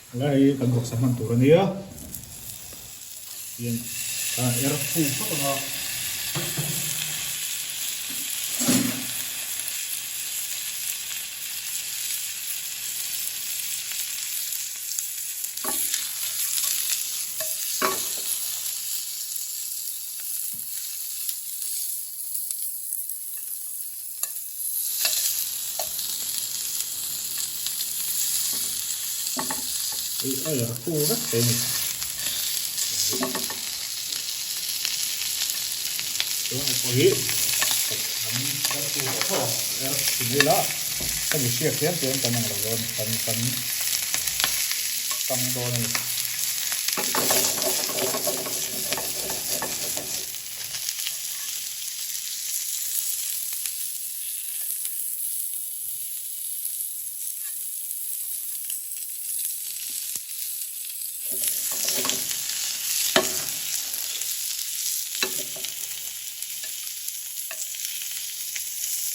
Helai hi kan vawksa hman tur a nia. Hian kan er fu phawt ang a. Hei a er fu vek thei a ni. Chuan hei pawh hi kan er fu tawh tho ang er ti mai ila hemi hriat hian chuan kan ang lo dawn kan kan tang dawn a ni.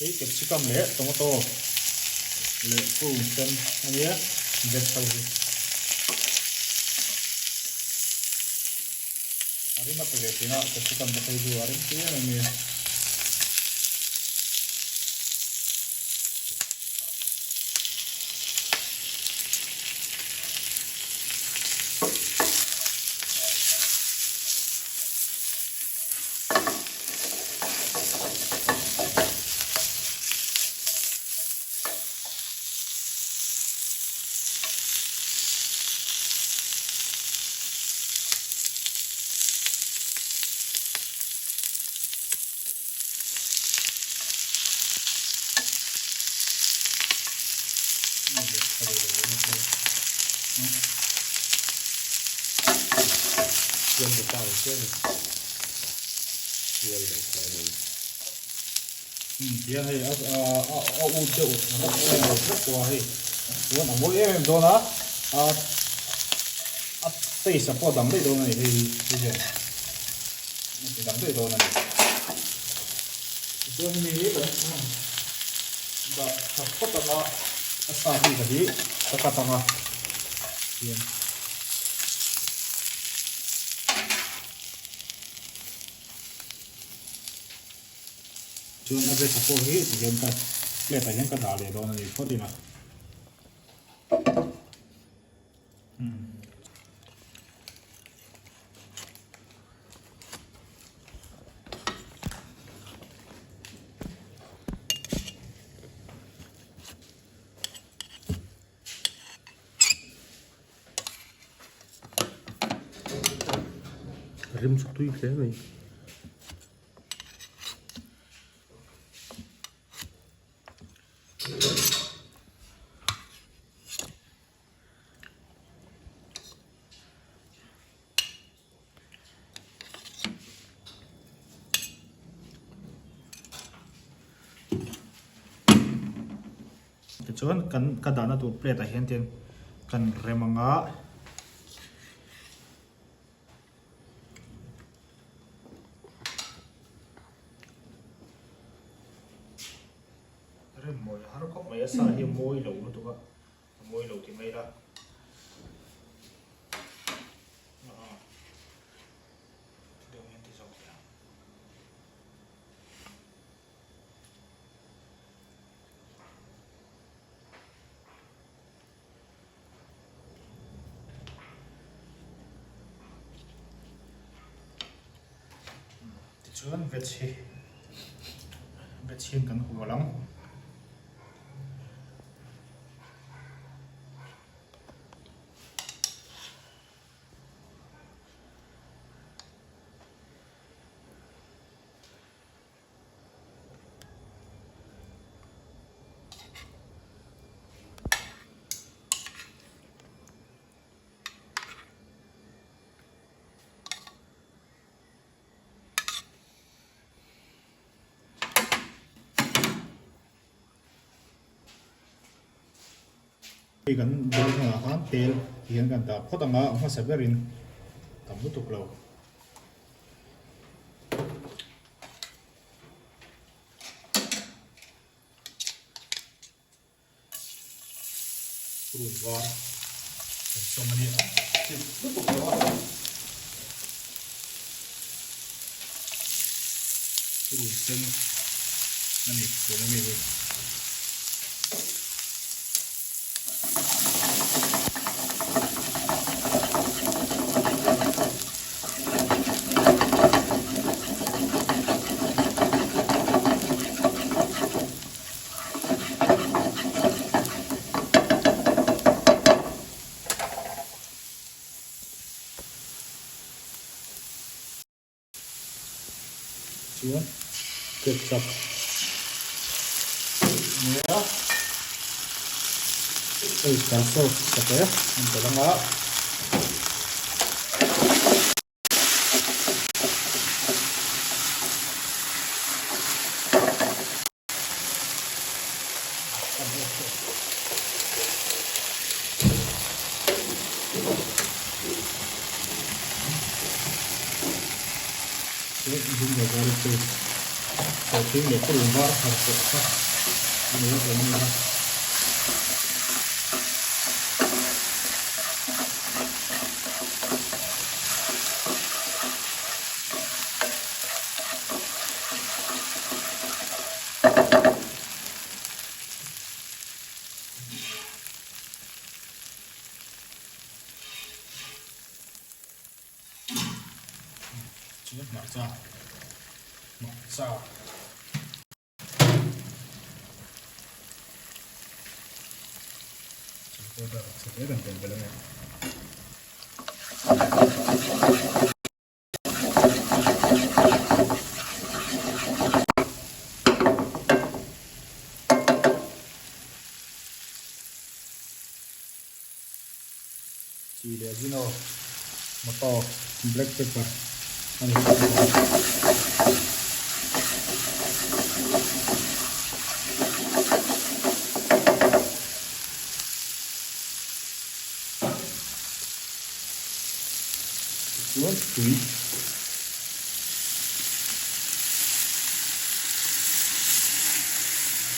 Hei capsicum leh tomato leh purun sen a nia veg ho hi. A rim a pe ve thin a, capsicum te phei chu a rim tui em em mai a. Tihian hei a a ut deuh rawk em lo vek tawh a hei chuan a mawi em em dawn a a a taste a pawh a dang daih dawn a ni hei hi hian a ti dang daih dawn a ni tichuan hemi hi kan dah tha phawt ang a a sa bik a hi ka cut ang a tihian. Chuan a veta pawh hi tihian ka plate ah hian ka dah leh dawn a ni phawt ila. Rim chu tui hle mai. Tichuan kan ka dahna tur plate ah hian tin kan rem ang a. Rem mawi har khawp mai a sa hi a mawi lo lutuk a a mawi lo ti mai ila. Tichuan veg hi veg hian kan hual ang. Hei kan bul hnungah khan tel hian kan dah phawt ang a, a hmasa berin tam lutuk lo. Run var. Sawm a nia chip lutuk lo a. Run sen a ni tuna mi hi. Chuan ketchup nia oyster sauce ka pe an telh anga. Ginger garlic paste sawhthing leh purun var thar pawh kha a ni a awm a ni a. Chu hmarcha hmarcha chili powder chhe te kan tel belh a nge. Chi leh zin aw motor black pepper a ni. Chuan tui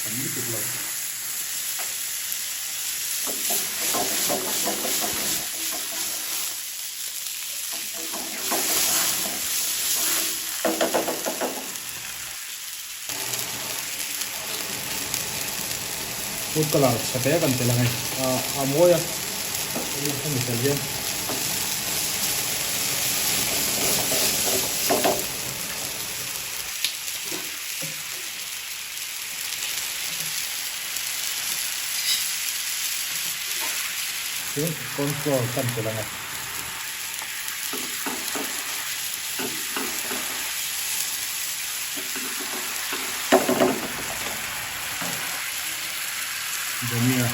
tam lutuk lo. Food colour chhe te kan tel ang e a mawi a hemi tel hian chuan corn flour kan tel ang e. Dhania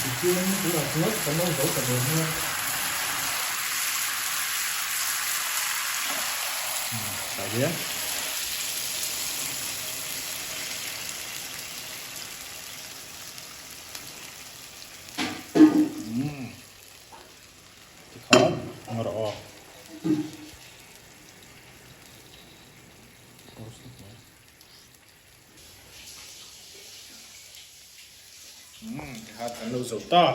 Tichuan tunah chuan kan lo zo ta dawn nia. Tah hian. Tikhan ang rawh aw. Tikhan kan lo zo ta.